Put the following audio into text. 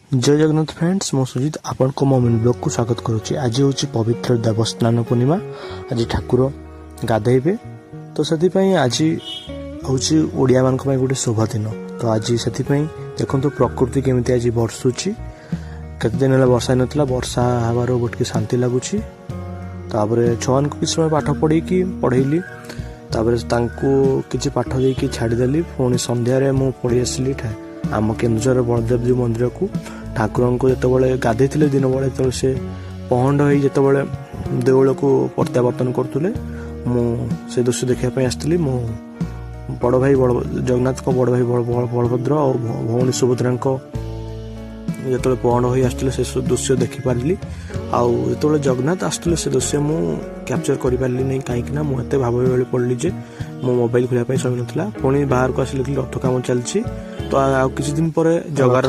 ଜୟ Jagannath friends, ମୁଁ ସୁଜିତ ଆପଣଙ୍କୁ ମୋ ମିନି ବ୍ଲଗ୍କୁ ସ୍ୱାଗତ କରୁଛି। ଆଜି ହେଉଛି ପବିତ୍ର ଦେବସ୍ନାନ ପୂର୍ଣ୍ଣିମା। ଆଜି ଠାକୁର ଗାଧେଇବେ, ତ ସେଥିପାଇଁ ଆଜି ହେଉଛି ଓଡ଼ିଆମାନଙ୍କ ପାଇଁ ଗୋଟେ ଶୁଭ ଦିନ। ତ ଆଜି ସେଥିପାଇଁ ଦେଖନ୍ତୁ, ପ୍ରକୃତି କେମିତି ଆଜି ବର୍ଷୁଛି। କେତେ ଦିନ ହେଲା ବର୍ଷା ହେଇନଥିଲା। ବର୍ଷା ହେବାରୁ ଟିକେ ଶାନ୍ତି ଲାଗୁଛି। ତାପରେ ଛୁଆମାନଙ୍କୁ କିଛି ସମୟ ପାଠ ପଢ଼େଇକି ପଢ଼େଇଲି। ତାପରେ ତାଙ୍କୁ କିଛି ପାଠ ଦେଇକି ଛାଡ଼ିଦେଲି। ପୁଣି ସନ୍ଧ୍ୟାରେ ମୁଁ ପଳେଇ ଆସିଲି ଆମ କେନ୍ଦୁଝର ବଳଦେବଜୀଉ ମନ୍ଦିରକୁ। ଠାକୁରଙ୍କୁ ଯେତେବେଳେ ଗାଧେଇଥିଲେ ଦିନ ବେଳେ, ଯେତେବେଳେ ସେ ପହଣ୍ଡ ହେଇ ଯେତେବେଳେ ଦେଉଳକୁ ପ୍ରତ୍ୟାବର୍ତ୍ତନ କରୁଥିଲେ, ମୁଁ ସେ ଦୃଶ୍ୟ ଦେଖିବା ପାଇଁ ଆସିଥିଲି। ମୁଁ ବଡ଼ ଭାଇ ବଳ ଜଗନ୍ନାଥଙ୍କ ବଡ଼ ଭାଇ ବଳଭଦ୍ର ଆଉ ଭଉଣୀ ସୁଭଦ୍ରାଙ୍କ ଯେତେବେଳେ ପହଣ୍ଡ ହୋଇ ଆସୁଥିଲେ, ସେ ଦୃଶ୍ୟ ଦେଖିପାରିଲି। ଆଉ ଯେତେବେଳେ ଜଗନ୍ନାଥ ଆସୁଥିଲେ, ସେ ଦୃଶ୍ୟ ମୁଁ କ୍ୟାପଚର କରିପାରିଲି ନାହିଁ, କାହିଁକି ନା ମୁଁ ଏତେ ଭାବବିହ୍ୱଳ ପଡ଼ିଲି ଯେ ମୋ ମୋବାଇଲ ଖୋଲିବା ପାଇଁ ସମୟ ନଥିଲା। ପୁଣି ବାହାରକୁ ଆସିଲି, ଦେଖିଲି ରଥ କାମ ଚାଲିଛି। ତ ଆଉ କିଛି ଦିନ ପରେ ଜଗାର